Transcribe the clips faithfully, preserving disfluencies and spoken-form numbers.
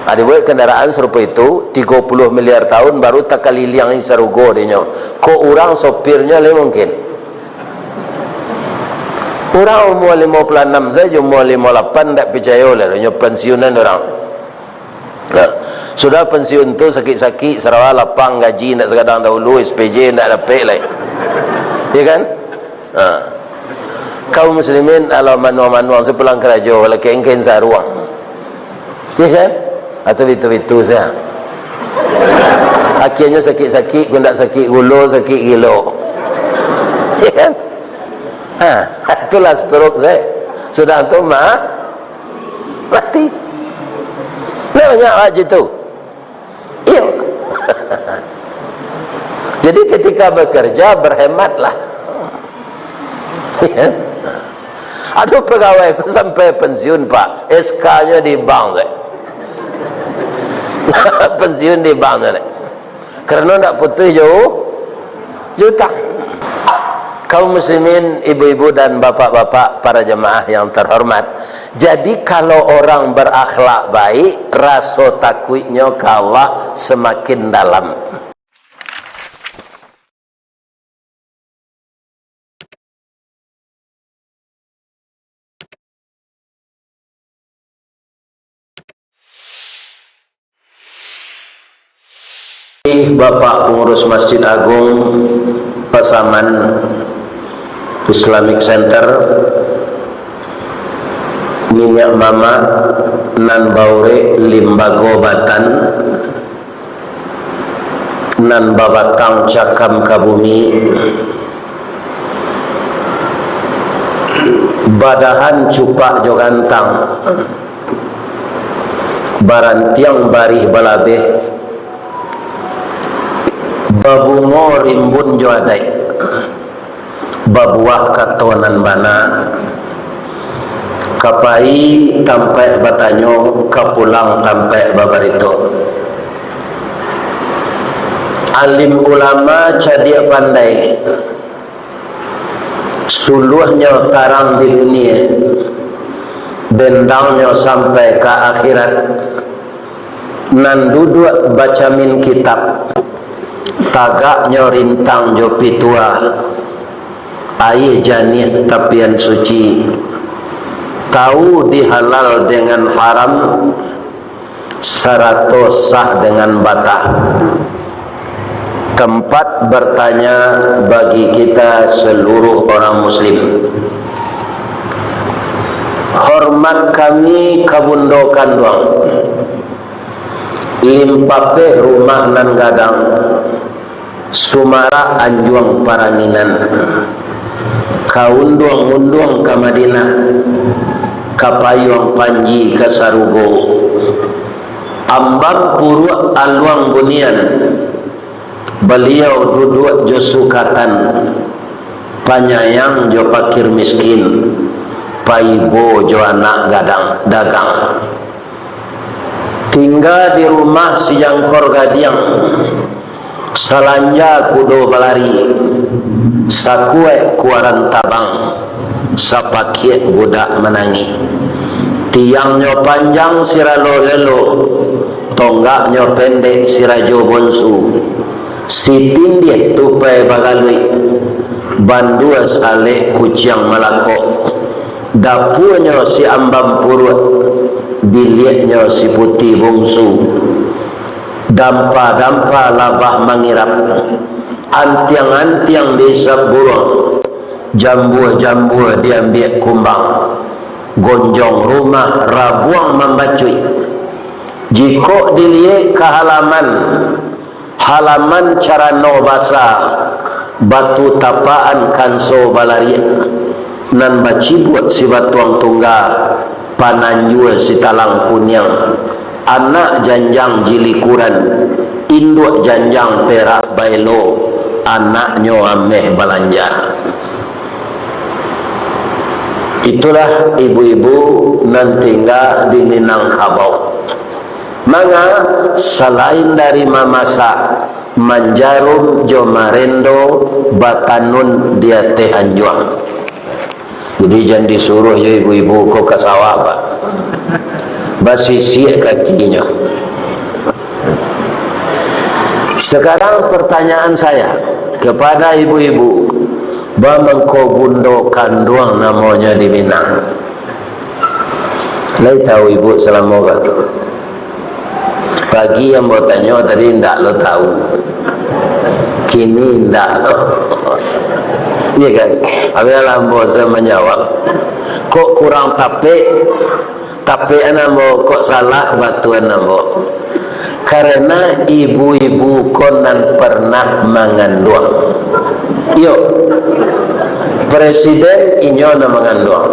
Ado buek kandaraan sarupo itu, tigo puluah miliar tahun baru takaliliangi sarugo dinyo. Kok urang sopirnyo lai mungkin? Urang umua limo puluah anam sajo, umua limo lapan ndak picayo lah, nyo pensiunan urang. Nah, sudah pensiun tu sakik-sakik, sarawa lapang, gaji ndak sagadang dahulu, S P J ndak dapek lai. Ya kan? Ha. Kaum muslimin, alah manuang-manuang, sapulang karajo, lakek engken saruang. Ya kan? Atau bitu-bitu saja. Akhirnyo sakik-sakik, kok ndak sakik gulo, sakik gilo. Ya kan? Ha, itulah stroke saja. Sudah tu ma-, mati. Nah, banyak awak macam tu. Iyo. Jadi ketika bekerja, berhematlah. Ado pegawai ko sampai pensiun, Pak, S K-nyo di bank, dek. Pensiun di bank, dek. Karena ndak putus jo, jo utang. Kaum muslimin, ibu-ibu dan bapak-bapak, para jemaah yang terhormat, jadi kalau orang berakhlak baik, raso takuiknyo ka Allah semakin dalam. Bapak Pengurus Masjid Agung Pasaman Islamic Center, minyak mamak nan baurek limbago batan, nan babatang cakam ka bumi, badahan cupak jo gantang, barantiang barih balabeh, babungo rimbun jo adaik, babuah kato nan bana, ka pai tampaik batanyo, ka pulang tampaik babarito. Alim ulama cadiak pandai, suluahnyo tarang di dunia, bendangnyo sampai ka akhirat. Nan duduak bacamin kitab, tagaknyo rintang jo pituah, aia janiah tapian suci, tau di halal dengan haram, sarato sah dengan batah. Tempat bertanya bagi kita seluruh orang muslim. Hormat kami ka bundo kanduang, limpapeh rumah nan gadang, sumarak anjuang paranginan, ka unduang-unduang ka Madinah, ka payuang panji ka sarugo. Ambang puruak aluang bunian, baliau duduak jo sukatan, panyayang jo pakir miskin, paibo jo anak gadang dagang. Tingga di rumah si jangkor gadiang, salanja kudo balari, sakuaik kuaran tabang, sapakiak budak manangih. Tiangnyo panjang si ralo lelo, tonggaknyo pendek si rajo bonsu. Si tindiah tupai bagaluik, bandua salek kuciang malakok. Dapuanyo si ambang puruak, biliaknyo si puti bungsu. Dampa-dampa labah mangirap, antiang-antiang diisap buruang, jambua-jambua diambiak kumbang, gonjong rumah rabuang mambacuik. Jikok diliek ka halaman, halaman carano basa, batu tapaan kanso balariak, nan bacibuak si batuang tungga, pananjua si talang kuniang, anak janjang jilikuran, induak janjang perak baelo, anaknyo ameh balanja. Itulah ibu-ibu nan tingga di Minangkabau. Manga, salain dari mamasak, manjarum jo marendo batanun di ateh anjuang. Jadi, jan disuruah jo ibu-ibu ko ka sawah, Pak. basisiak kakinyo. Sekarang pertanyaan saya kepada ibu-ibu, ba mangko bundo kanduang namonyo di Minang? Lai tahu ibu salamo ko? Pagi ambo tanyo tadi, indak lo tahu. Kini indak lo. Iya kan? Habis lah ambo sa manjawab. Kok kurang tapek? Tapek an ambo, kok salah batuan ambo. Karena ibu-ibu ko nan pernah manganduang. Iyo. Presiden inyo nan manganduang.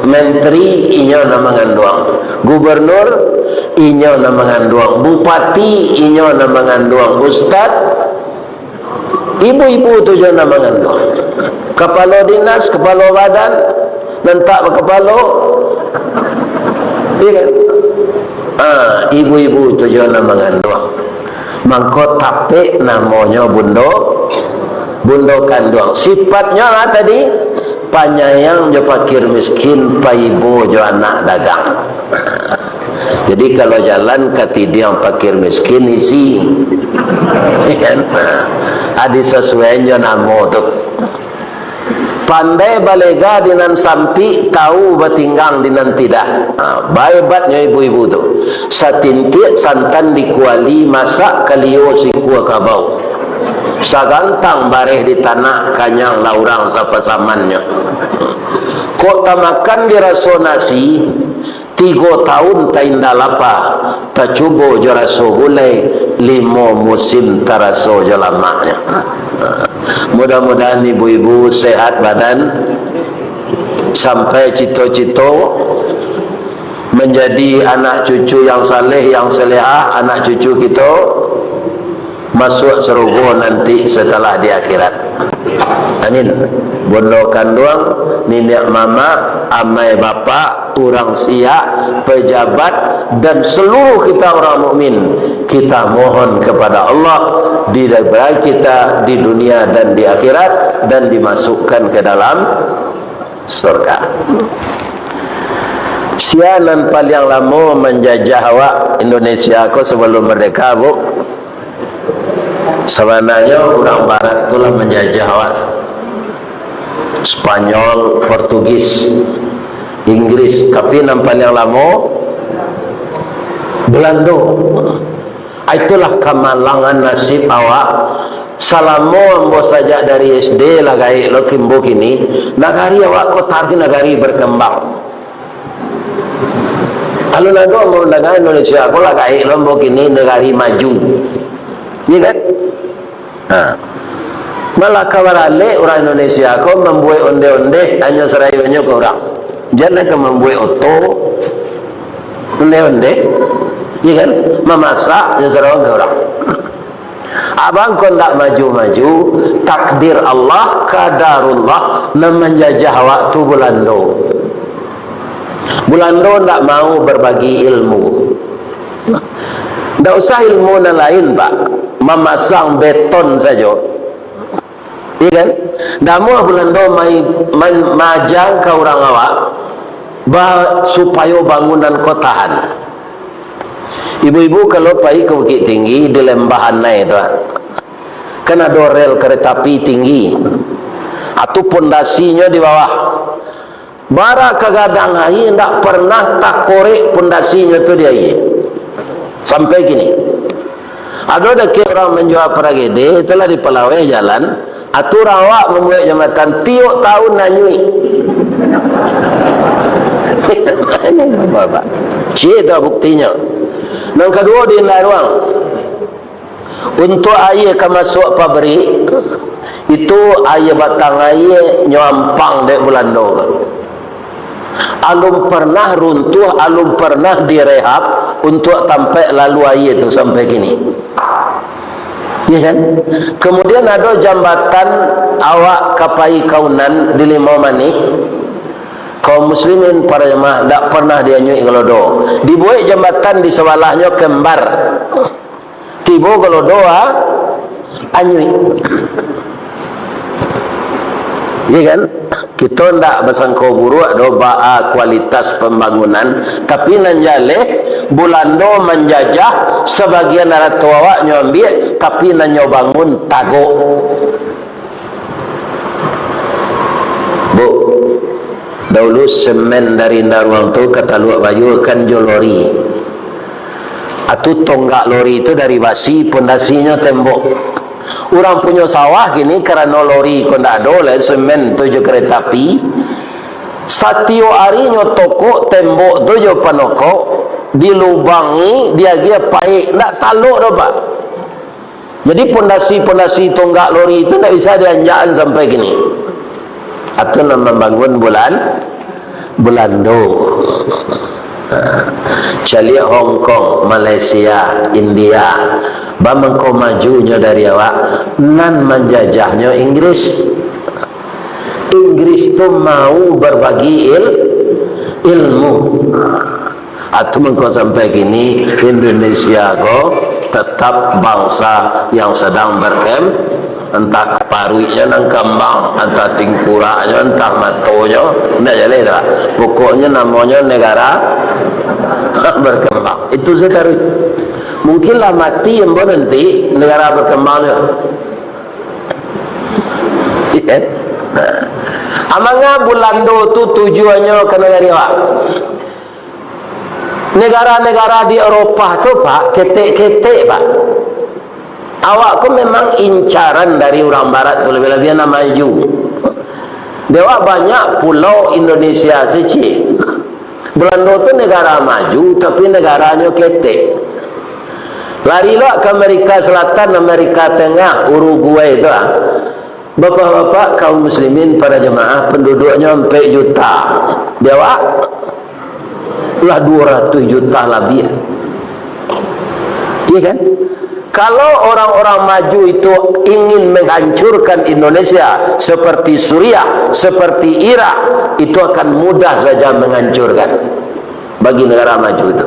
Menteri inyo nan manganduang. Gubernur inyo nan manganduang. Bupati inyo nan manganduang. Ustad, ibu-ibu tu jo nan manganduang. Kapalo dinas, kapalo badan, nan tak bakapalo. Iya kan? Ah, ibu-ibu tu jo nan manganduang. Mangko tapek namonyo bundo, bundo kanduang. Sifatnyo lah tadi, panyayang jo pakir miskin, paibo jo anak dagang. Jadi, kalau jalan katidiang pakir miskin, isi. Kan? Adi sasuai jo namo tu. Pandai balega di nan sampik, tahu batinggang di nan tidak. Ha, bahebatnyo ibu-ibu tu. Satintiak santan di kuali, masak kalio sikua kabau. Sagantang bareh di tanak, kanyang lah urang sapasamannyo. Kok tamakan di raso nasi, tigo taun taindak lapa, tacubo jo raso gulai, limo musim taraso jo lamaknyo. Mudah-mudahan ibu-ibu sehat badan, sampai cito-cito manjadi anak cucu yang saleh, yang salehah, anak cucu kito masuak sarugo nanti satalah di akhirat. Amin. Bundo kanduang, niniak mamak, amai bapak, urang siak, pejabat, dan seluruh kita orang mukmin, kita mohon kepada Allah, diberkahi kita di dunia dan di akhirat, dan dimasukkan ke dalam surga. Sia nan paliang lamo manjajah awak Indonesia ko sabalum mardeka, Bu? Sabananyo urang barat tu lah manjajah awak. Spanyol, Portugis, Inggris, tapi nan paliang lamo Belando. Itulah kamalangan nasib awak. Salamo ambo sajak dari S D lah gaek lo kimbo kini, nagari awak ko taruih nagari berkembang. Alun ado ambo mandanga Indonesia ko lah gaek lo ambo kini nagari maju. Iya kan? Ha. Malah ka baralek urang Indonesia ko mambuek onde-onde hanyo sarayonyo ka urang. Jan ka mambuek oto, onde-onde, iya kan? Mamasak jo sarawa ka urang. Abang ko ndak maju-maju, takdir Allah, kadarullah, nan manjajah awak tu Bulando. Bulando ndak mau berbagi ilmu. Ndak usah ilmu nan lain, Pak. Mamasang beton sajo. Iya kan? Damuah Bulando mai, man-, maajang ka urang awak, ba-, supayo bangunan ko tahan. Ibu-ibu kalau pai ka Bukittinggi, di Lembah Anai tu, kan ado rel kereta api tinggi. Atu pondasinyo di bawah. Bara ka gadang aia, ndak pernah takorek pondasinyo tu di aia. Sampai kini. Ado dakek urang manjua paragede, itulah di Palaweh jalan, atu urang awak mambuek jambatan, tiok taun anyuik. Ciek tu buktinyo. Nan kaduo di Indaruang. Untuak aia ka masuak pabrik, itu aia batang aia nyo ampang dek Bulando ko. Alun pernah runtuah, alun pernah direhab untuak tampek lalu aia tu sampai kini. Ya kan? Kemudian ado jambatan awak ka pai ka Unan di Limau Manih. Kaum muslimin para jamaah, ndak pernah dianyuik galodo. Dibuek jambatan di sabalahnyo kembar. Tibo galodo, ah, anyuik. Iya kan? Kito ndak basangko buruak doh baa kualitas pambangunan, tapi nan jaleh, Bulando manjajah, sabagian arato awak nyo ambiak, tapi nan nyo bangun tagok. Bu, daulu semen dari Ndaruang tu ka Taluak Bayu kan jo lori. Atu tonggak lori tu dari basi, pondasinyo tembok. Urang punyo sawah kini karano lori ko ndak ado lai, semen tu jo kereta api. Satiok ari nyo tokok tembok tu jo panokok, dilubangi, diagiah paek, ndak talok doh, Pak. Jadi pondasi-pondasi tonggak lori tu ndak bisa dianjakan sampai kini. Atu nan mambangun bulan, Bulando. Caliak Hong Kong, Malaysia, India, bamangko majunyo dari awak, nan manjajahnyo Inggris. Inggris tu mau berbagi il-, ilmu. Atu mangko sampai kini Indonesia ko tetap bangsa yang sedang berkem-, entah paruiknyo nan kambang, entah tingkuraknyo, entah matonyo, ndak jaleh doh. Pokoknyo namonyo negara berkembang. Itu sajo taruih. Mungkin lah mati ambo nanti, negara berkembang tu. Iya. Nah. Amanga Bulando tu tujuannyo ka nagari awak? Negara-negara di Eropah tu, Pak, ketek-ketek, Pak. Awak ko memang incaran dari urang barat tu, labiah-labiah nan maju. Di awak banyak pulau Indonesia secik. Bulando tu negara maju, tapi negaranyo ketek. Lari lo ka Amerika Selatan, Amerika Tengah, Uruguay tu, ah. Bapak-bapak kaum muslimin, para jemaah, penduduknyo ampek juta. Di awak? Lah duo ratuih juta labiah. Iya kan? Kalau orang-orang maju itu ingin menghancurkan Indonesia seperti Suriah, seperti Irak, itu akan mudah saja menghancurkan bagi negara maju itu.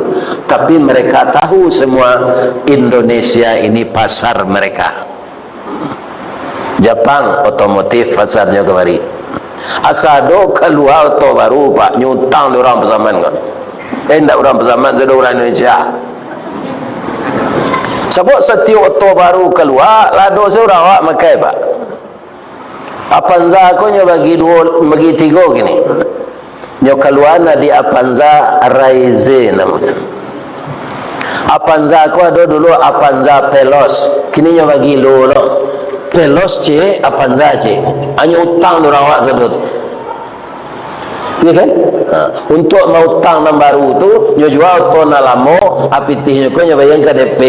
Tapi mereka tahu semua Indonesia ini pasar mereka. Japang otomotif pasarnyo kamari. Asa ado kalua oto baru, Pak, nyo utang dek urang Pasaman ko. Eh, indak urang Pasaman, sudah urang Indonesia. Sabab satiok oto baru kalua, lah ado se urang awak makai, Pak. Avanza ko nyo bagi duo, bagi tigo kini. Nyo kalua nan di Avanza Raize namonyo. Avanza ko ado dulu Avanza Veloz, kini nyo bagi lo lo. Veloz ciek, Avanza ciek. Hanyo utang dek urang awak sado tu. Iya kan? Ha, untuak mautang nan baru tu, nyo jua oto nan lamo, a pitihnyo ko nyo bayia ka D P.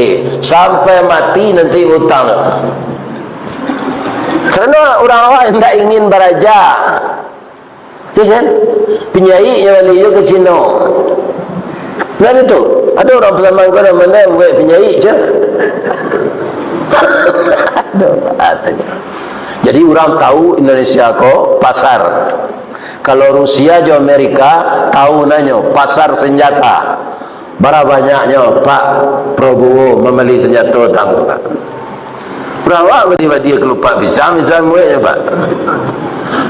Sampai mati nanti utang. Karano urang awak indak ingin baraja. Iya kan? Pinjaiknyo bali juo ka Cino. Nah, itu. Ado urang Pasaman ko nan pandai buek pinjaik, cah. Aduh, katanya. Jadi, urang tahu Indonesia ko pasar. Kalau Rusia jo Amerika, tahu nanyo, pasar senjata. Bara banyaknyo Pak Prabowo mambali sanjato tang, Pak? Urang awak badi badia kalupak pisang, pisang bueknyo, Pak.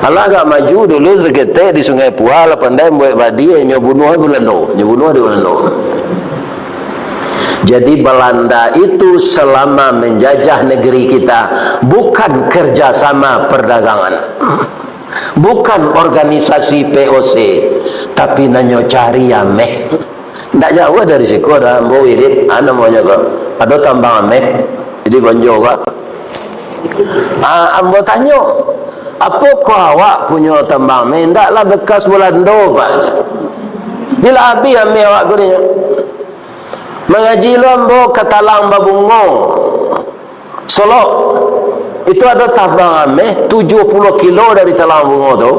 Alah agak maju dulu saketek di Sungai Pua, lah pandai buek badia, nyo bunuah Bulando, nyo bunuah di Bulando. Jadi Belanda itu selama menjajah negeri kita, bukan kerjasama perdagangan, bukan organisasi P O C, tapi nanyo cari ameh. Ndak jauah dari siko ado ambo wirid, ah, namonyo ko. Ado tambang ameh, jadi banjo ko. Ah, ambo tanyo, "Apokoh awak punyo tambang ameh?" "Ndaklah, bekas Bulando, Pak." "Bilo abih ameh awak ko?" "Mangaji lo ambo ka Talang Babungo, Solok. Itu ado tambang ameh tujuah puluah kilo dari Talang Bungo tu.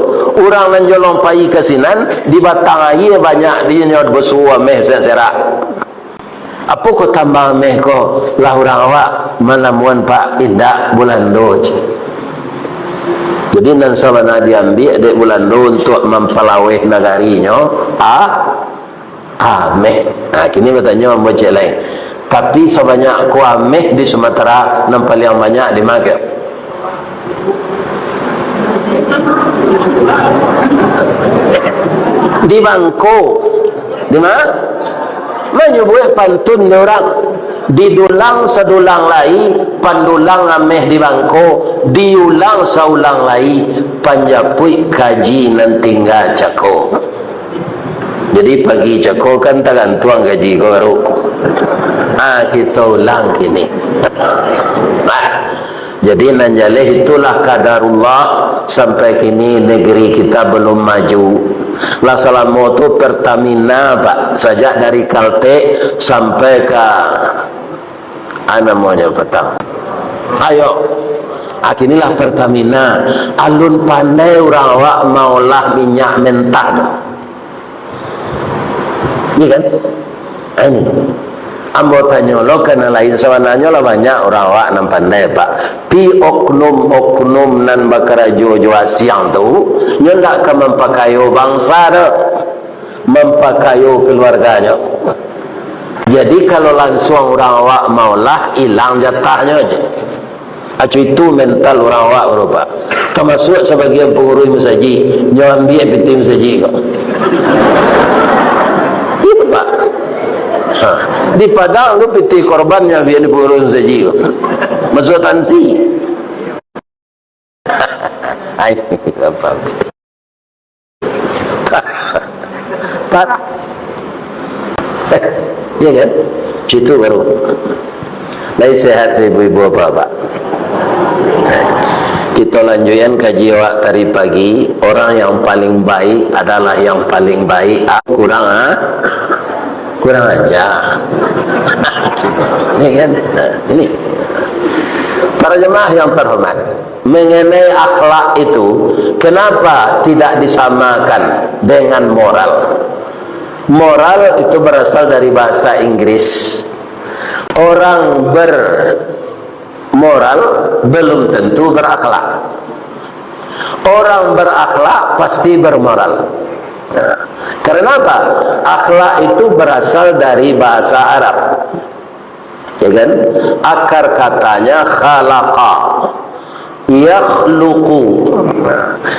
Urang nan jolong pai ka sinan, di batang aia banyak dinyo basuo ameh serak-serak." "Apokoh tambang ameh ko?" "Lah urang awak manamuan, Pak, indak, Bulando," cek. Jadi nan sabana diambiak dek Bulando untuak mampalaweh nagarinyo, ah, ameh. Nah, kini batanyo ambo cek lai. Tapi sabanyak ko ameh di Sumatera, nan paliang banyak di ma? Di bangko. Di ma? Manyubuik pantun di urang. Didulang sadulang lai, pandulang ameh di bangko, diulang saulang lai, panjapuik kaji nan tingga cako. Jadi, pagi cako kan tagantuang kaji ko baru. Ah, kito ulang kini. Nah, jadi, nan jaleh itulah qadarullah, sampai kini negeri kita belum maju. Lah salamo tu Pertamina, Pak, sajak dari Caltech sampai ka, ah, namonyo patang. Ayo, ah, kinilah Pertamina. Alun pandai urang awak maolah minyak mentah tu. Iya kan? Ah, ini. Ambo tanyo lo ka nan lain, sabananyo lah banyak urang awak nan pandai, Pak. Pi oknum-oknum nan bakarajo jo asiang tu, nyo ndak ka mampakayo bangsa doh, mampakayo kaluarganyo. Jadi, kalau lansuang urang awak maolah, ilang jatahnyo je. Acu itu mental urang awak baru, Pak. Tamasuak sabagian pangurus masajik, nyo ambiak pitih masajik ko. Itu, Pak. Ha. Di Padang tu pitih korban nyo ambiak di pangurus masajik ko. Masuak tansi. Ai, apa? Parah. Iya kan? Situ baru. Lai sehat, ibu-ibu, bapak-bapak. Kita lanjutkan kaji awak tadi pagi. Orang yang paling baik adalah yang paling baik. Ah, kurang, ah? Kurang ajar. Ini kan? Nah, ini. Para jemaah yang terhormat, mengenai akhlak itu, kenapa tidak disamakan dengan moral? Moral itu berasal dari bahasa Inggris. Orang bermoral belum tentu berakhlak. Orang berakhlak pasti bermoral. Nah, karena apa? Akhlak itu berasal dari bahasa Arab. Ya kan? Akar katanya khalaqa, yakhluqu.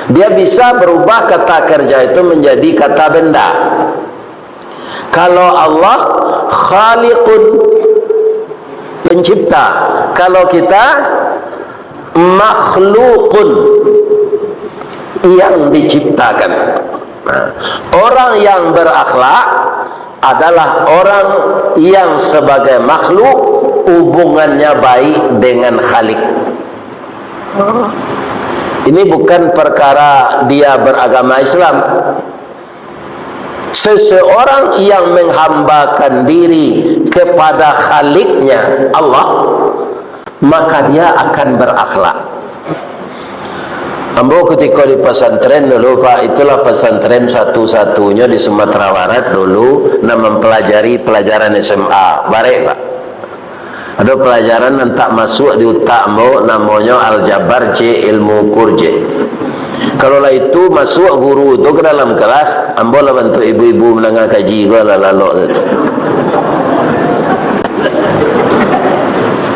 Dia bisa berubah kata kerja itu menjadi kata benda. Kalau Allah khaliqun, pencipta. Kalau kita makhluqun, yang diciptakan. Nah, orang yang berakhlak adalah orang yang sebagai makhluk hubungannya baik dengan Khalik. Ini bukan perkara dia beragama Islam. Seseorang yang menghambakan diri kepada Khaliknya, Allah, maka dia akan berakhlak. Ambo kutiko di pasantren dulu, Pak, itulah pasantren satu-satunyo di Sumatera Barat dulu, nan mampalajari palajaran S M A. Barek, Pak. Ado palajaran nan tak masuak di utak ambo, namonyo aljabar, cek, ilmu ukur, cek. Kalau lah itu masuak guru tu ka dalam kelas, ambo lah bantuak ibu-ibu mandanga kaji ko lah lalok tu.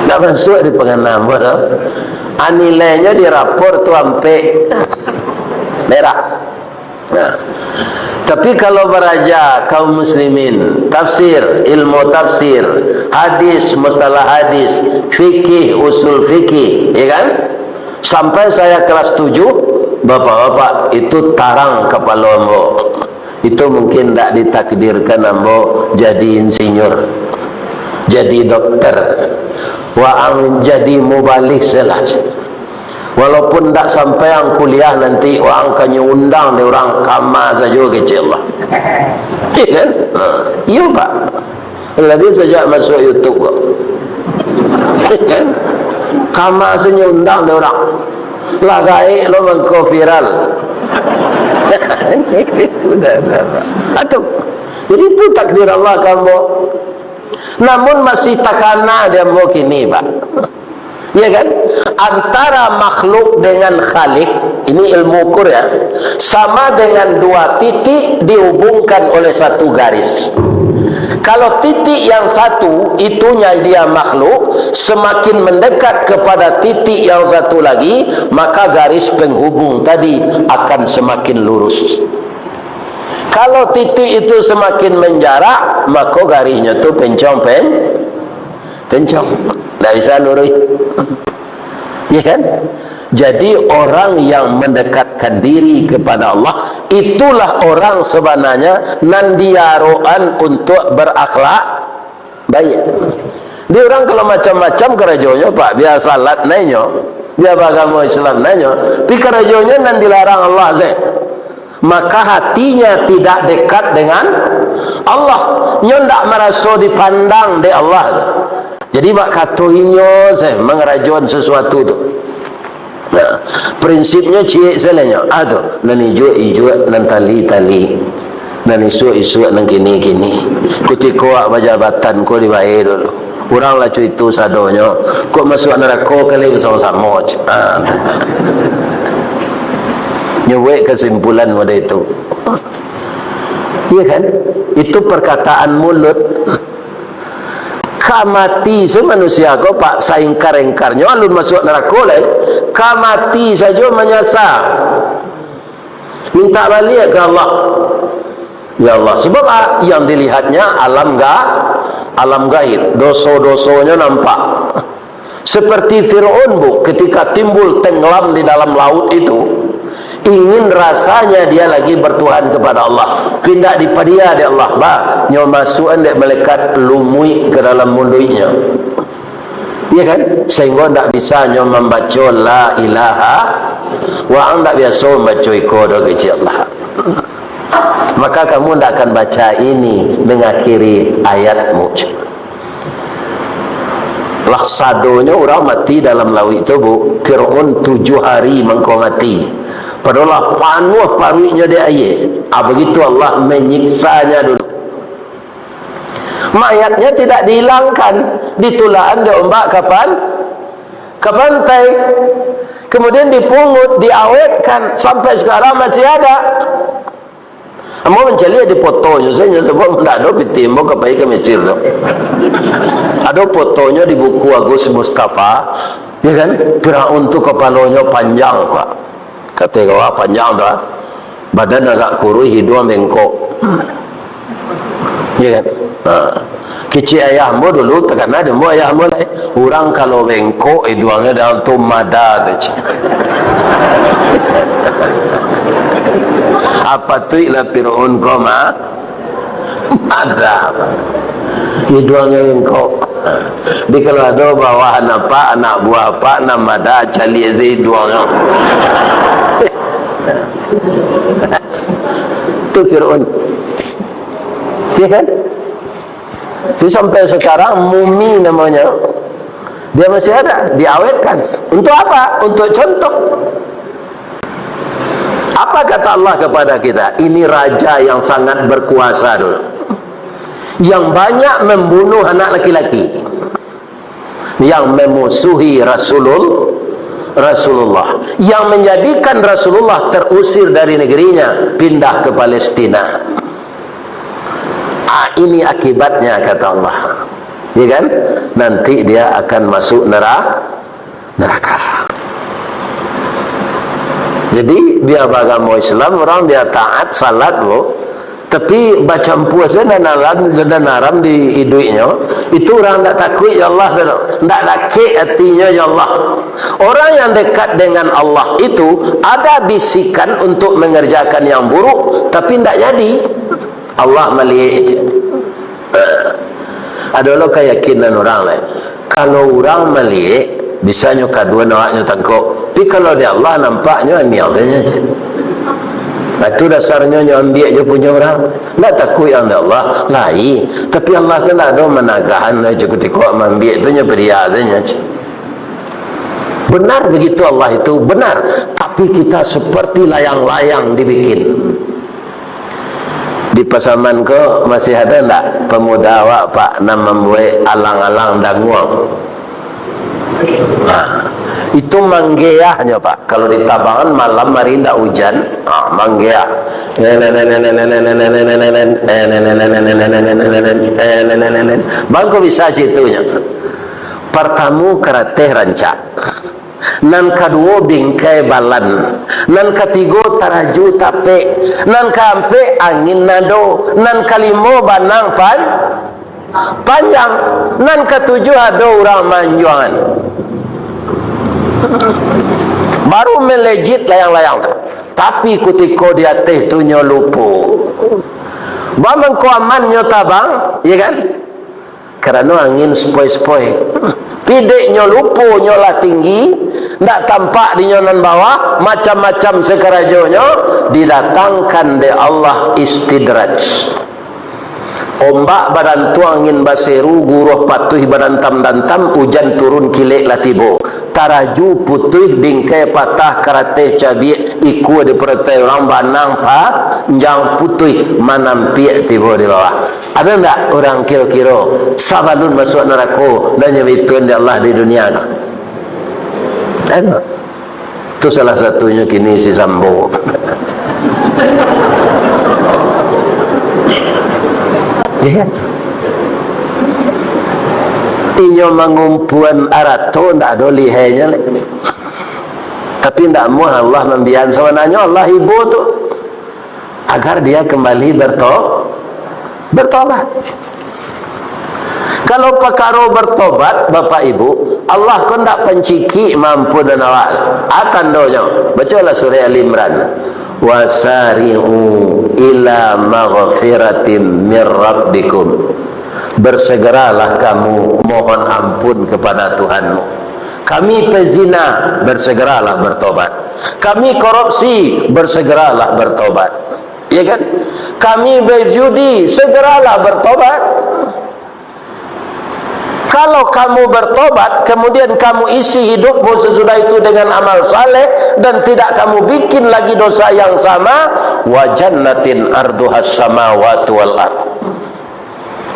Ndak masuak di pangana ambo tu. Ah, nilainyo di rapor tu ampek. Merah. Nah, tapi kalau baraja kaum muslimin, tafsir, ilmu tafsir, hadis, mustalah hadis, fikih, usul fikih, ya kan? Sampai saya kelas tujuh, bapak-bapak, itu tarang kapalo ambo. Itu mungkin ndak ditakdirkan ambo jadi insinyur, jadi dokter, waang jadi mubalig salah. Walaupun ndak sampai ang kuliah nanti, waang ka nyo undang dek urang kama sajo, kecek Allah. Iya kan? Ha, iyo, Pak. Labiah sajak masuak YouTube ko. Iya kan? Kama sajo nyo undang dek urang. Lah gaek lo mangko viral. Udah, udah, udah. Atuh. Jadi itu takdir Allah ka ambo. Namun masih takana di ambo kini, Pak. Ya kan? Antara makhluk dengan Khalik, ini ilmu ukur ya, sama dengan dua titik dihubungkan oleh satu garis. Kalau titik yang satu itunya dia makhluk, semakin mendekat kepada titik yang satu lagi, maka garis penghubung tadi akan semakin lurus. Kalau titik itu semakin menjarak, maka garisnya tu pencong pen-, pencong. Ndak bisa lurus. Ya kan? Jadi, orang yang mendekatkan diri kepada Allah, itulah orang sebenarnya nan diarokan untuk berakhlak baik. Di urang kalau macam-macam karajonyo, Pak, bia salat nainyo, bia bagamo Islam nainyo, tapi karajonyo nan dilarang Allah se. Maka hatinya tidak dekat dengan Allah. Nyo ndak maraso dipandang dek Allah. Jadi, bak kato inyo se mangarajoan sasuatu tu. Nah, prinsipnyo ciek salanyo. Ah, tu, nan ijuak-ijuak, nan tali-tali, nan isuak-isuak, nan kini-kini. Kutiko awak bajabatan ko dibayar dulu. Urang lah cuito sadonyo. Kok masuak narako kali basamo-samo, cik. Ah. Nyo buek kasimpulan model itu. Iya kan? Itu perkataan mulut. Ka mati se manusia ko, Pak, saingkar-ingkarnyo alun masuak narako lai. Ka mati sajo manyasa. Minta baliak ka Allah. Ya Allah, sebab, ah, yang dilihatnya alam ga-, alam gaib. Doso-dosonyo nampak. Seperti Firaun, Bu, ketika timbul tenggelam di dalam laut itu, ingin rasanya dia lagi bertuhan kepada Allah. Pindah dipadia dek Allah, ba, nyo masuakan dek malaikat lumuik ke dalam muluiknyo. Iya kan? Sehingga ndak bisa nyo mambaco la ilaha, wa ang ndak biaso mambaco iko doh kecil Allah. Maka kamu ndak akan baca ini mengakhiri ayatmu. Lah sadonyo urang mati dalam lauik tu, Bu. Firaun tujuh hari mangko mati. Padahal lah panuah paruiknyo dek aia. Ah, begitu Allah menyiksanya dulu. Mayatnya tidak dihilangkan, ditulakan dek ombak kapan, ka pantai. Kemudian dipungut, diawetkan, sampai sekarang masih ada. Ambo mancaliak di fotonyo sajo, sabab ndak ado pitih ambo ka pai ka Mesir tu. Ado fotonyo di buku Agus Mustafa, ya kan? Firaun tu kapalonyo panjang, Pak. Kato kawak panjang tu, ah. Badan agak kuruih, hiduang bengkok. Ya kan? Ha. Kecek ayah ambo dulu, takana dek ambo ayah ambo lai. Urang kalau bengkok, hiduangnyo dalam tu mada tu, cek. Apo tu lah Firaun ko mah? Mada. Hiduangnyo bengkok. Jadi kalau ado bawahan apak, anak buah apak, nan mada, caliak se hiduangnyo. Tu Firaun. Ya kan? Itu sampai sekarang mumi namanya. Dia masih ada, diawetkan. Untuk apa? Untuk contoh. Apa kata Allah kepada kita? Ini raja yang sangat berkuasa dulu. Yang banyak membunuh anak laki-laki. Yang memusuhi Rasulul-, Rasulullah. Yang menjadikan Rasulullah terusir dari negerinya, pindah ke Palestina. Ah, ini akibatnya, kata Allah. Ya kan? Nanti dia akan masuk nera-, neraka. Jadi, bia bagamo Islam, urang bia taat, salat, Bu. Tapi bacampua se nan haram, nan haram di iduiknyo, itu urang ndak takuik jo Allah tu, ndak dakek atinyo jo Allah. Orang yang dekat dengan Allah itu ada bisikan untuk mengerjakan yang buruk, tapi ndak jadi. Allah maliek je. Ado lo kayakinan urang lai. Kalau urang maliek, bisanyo kaduan awaknyo tangkok. Tapi kalau di Allah nampaknyo aniang sajo. Nah, itu dasarnyo nyo ambiak jo punyo urang. Ndak takuik ang di Allah, lai. Tapi Allah tu ndak ado managahan lai, kutiko maambiak tu nyo padia sajo. Benar begitu Allah itu, benar. Tapi kita seperti layang-layang dibikin. Di Pasaman ko masih ada ndak pemuda awak, Pak, nan mambuek alang-alang danguang? Nah, Itu manggeahnyo, Pak. Kalau di Tabangan malam hari ndak ujan, ah, manggeah. Bangko bisa citunyo. Partamo karateh rancak. Nan kaduo bingkai balan. Nan katigo taraju tapek. Nan kaampek angin nado. Nan kalimo banang pan-, panjang. Nan katujuah ado urang manjuangan. Baru melejit layang-layang tu. Tapi kutiko di ateh tu nyo lupo. Bamangko amannyo tabang, iya kan? Karano angin sepoi-sepoi. Pideknyo lupo, nyo lah tinggi, ndak tampak dinyo nan bawah, macam-macam sakarajonyo, didatangkan dek Allah istidraj. Ombak badantuang, angin baseru, guruah patuih badantam-dantam, ujan turun kilek lah tibo. Taraju putuih, bingkai patah, karateh cabiak, ikua diparotai urang, banang panjang putuih, manampiak tibo di bawah. Ado ndak urang kiro-kiro sabalun masuak narako, nan nyo bituan dek Allah di dunia ko? Ado. Tu salah satunyo kini si Sambo. Iya. Inyo mangumpuan arato ndak ado lihainyo lai. Tapi ndak amuah Allah mambian, sabananyo Allah ibo tu. Agar dia kembali berto-, bertobat. Kalau pakaro bertobat, Bapak Ibu, Allah ko ndak pancikik maampunan awak tu. A tandonyo, bacolah surah Ali Imran. "Wasari'u ila maghfiratin mir rabbikum." Bersegeralah kamu mohon ampun kepada Tuhanmu. Kami pezina, bersegeralah bertobat. Kami korupsi, bersegeralah bertobat. Ya kan? Kami berjudi, segeralah bertobat. Kalau kamu bertobat, kemudian kamu isi hidupmu sesudah itu dengan amal saleh, dan tidak kamu bikin lagi dosa yang sama, wa jannatin arduhas samawati wal ard.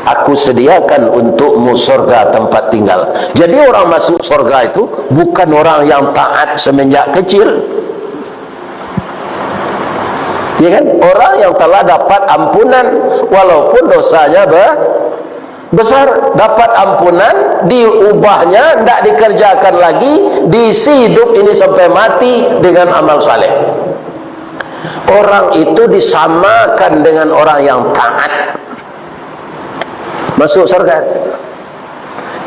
Aku sediakan untukmu sorga tempat tinggal. Jadi, orang masuk sorga itu bukan orang yang taat semenjak kecil. Ya kan? Orang yang telah dapat ampunan, walaupun dosanya be-, besar, dapat ampunan, diubahnya, ndak dikerjakan lagi, diisi hidup ini sampai mati dengan amal saleh. Orang itu disamakan dengan orang yang taat. Masuk surga.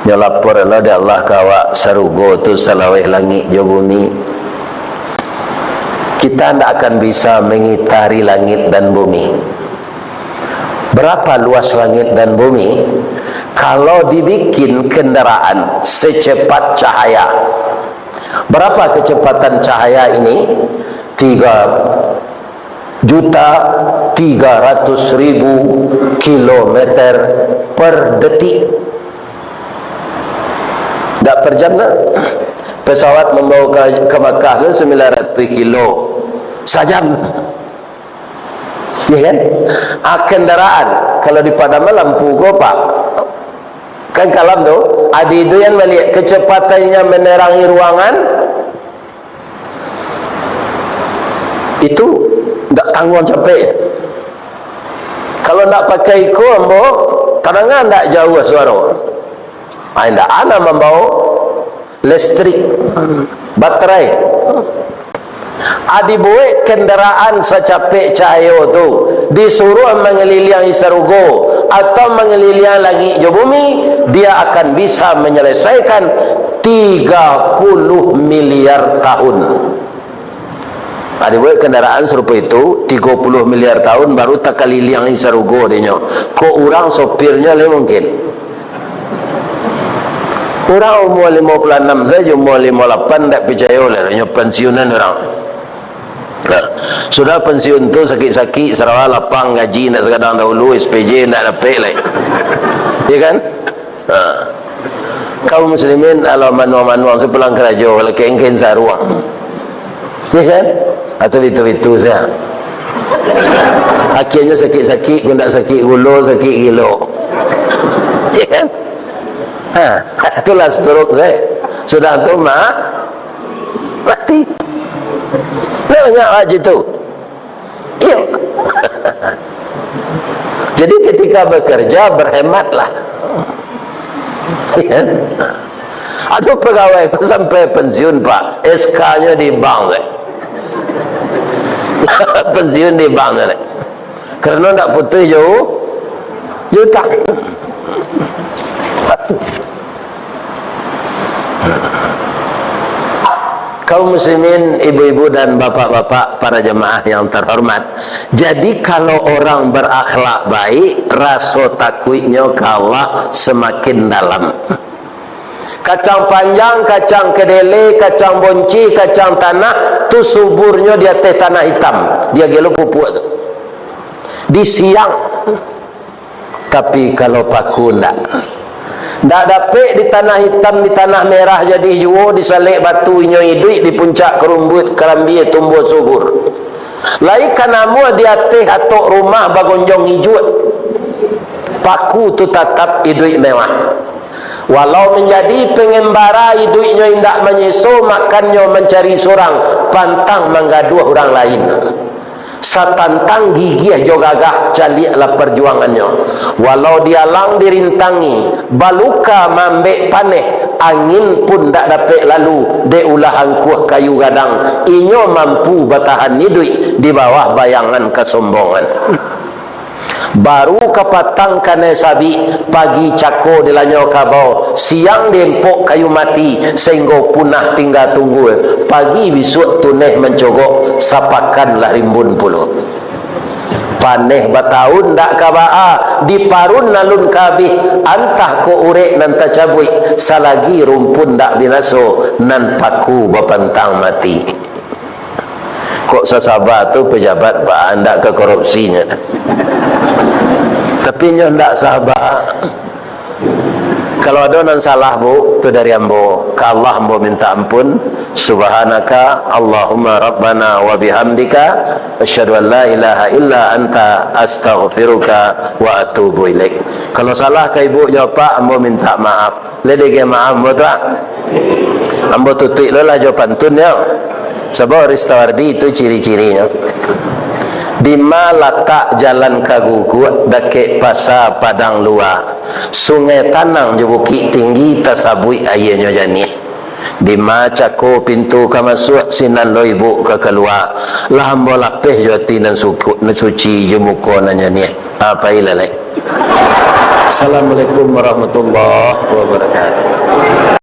Nyo lapor lah dek Allah ka awak, sarugo tu salaweh langik jo bumi. Kita ndak akan bisa mengitari langit dan bumi. Berapa luas langit dan bumi? Kalau dibikin kendaraan secepat cahaya, berapa kecepatan cahaya ini? Tiga juta tiga ratus ribu kilometer per detik. Ndak per jam, nah. Pesawat mambawa ka, ka Makkah tu sembilan ratus kilo sajam. Ya kan? Ah, kendaraan, kalau dipadaman lampu ko, Pak, kan kalam tu, adi tu yang maliek, kecepatannya menerangi ruangan, itu ndak tangguang capek. Kalau ndak pakai iko, ambo, tadanga ndak jauah suaro. Ai, ndak ana mambawa listrik, baterai. A, dibuek kendaraan sacapek cahayo tu, disuruah mangaliliangi sarugo, atau mangaliliangi langik jo bumi, dia akan bisa menyelesaikan tiga puluh miliar tahun. A, dibuek kendaraan sarupo itu, tigo puluh miliar tahun baru takaliliangi sarugo dinyo. Kok urang sopirnyo lai mungkin? Urang umua limo puluah anam sajo, umua limo lapan ndak picayo lai, nyo pensiunan urang. Nah, sudah pensiun tu sakik-sakik, sarawa lapang, gaji ndak sagadang dahulu, S P J ndak dapek lai. Ya kan? Ha. Kaum muslimin, alah manuang-manuang, sapulang karajo, lakek engken saruang. Ya kan? Atau bitu-bitu saja. Akhirnyo sakik-sakik, kok ndak sakik gulo, sakik gilo. Ya kan? Ha, itulah stroke saya. Sudah tu, ma-, Mati. Banyak awak cak tu. Iyo. Jadi, ketika bekerja, berhematlah. Ado pegawai ko sampai pensiun, Pak, S K-nyo di bank, dek. Pensiun di bank, dek. Karena ndak putuih jo, jo utang. Kaum muslimin, ibu-ibu dan bapak-bapak, para jemaah yang terhormat. Jadi, kalau orang berakhlak baik, raso takuiknyo ka Allah semakin dalam. Kacang panjang, kacang kedele, kacang bonci, kacang tanah, tu suburnyo di ateh tanah itam. Dia gelo pupuk tu. Di siang. Tapi kalau paku ndak. Ndak dapek di tanah itam, di tanah merah jadi juo, disalek batu inyo iduik, di puncak karumbuik karambia tumbuah subur. Lai ka namuah di ateh atok rumah bagonjong ijuak. Paku tu tatap iduik mewah. Walau manjadi pangambara, iduiknyo indak manyeso, makannyo mancari surang, pantang manggaduah urang lain. Satantang gigiah jo gagah, caliaklah parjuangannyo. Walau dialang dirintangi, baluka maambek paneh, angin pun ndak dapek lalu, dek ulah angkuah kayu gadang, inyo mampu batahan iduik di bawah bayangan kasombongan. Baru kapatang kanai sabik, pagi cako dilanyau kabau, siang diempok kayu mati, sainggo punah tingga tunggua, pagi bisuak tuneh mancogok, sapakan lah rimbun pulo. Paneh bataun ndak ka baa, diparun alun ka abih, antah kok urek nan tacabuik, salagi rumpun ndak binaso, nan paku bapantang mati. Kok sasaba tu pejabat, Pak, ndak ka korupsinyo. Tapi nyo ndak saba. Kalau ado nan salah, Bu, tu dari ambo. Ka Allah ambo minta ampun. Subhanaka Allahumma Rabbana wa bihamdika, asyhadu an la ilaha illa anta, astaghfiruka wa atubu ilaik. Kalau salah ka Ibu jo Pak, ambo minta maaf. Lai dek maaf ambo tu, ah. Ambo tutuik lo lah jo pantun yo. Sabab Ristawardi itu ciri-cirinyo. Dima latak jalan ka Guguak, dakek pasa Padang Lua. Sungai Tanang jo Bukik Tinggi, tasabuik aianyo janiah. Dima cako pintu ka masuak, sinan lo Ibu ka kalua. Lah ambo lapeh jo ati nan suku-, nan suci jo muko nan janiah. Ah, pailah lai. Assalamualaikum warahmatullahi wabarakatuh.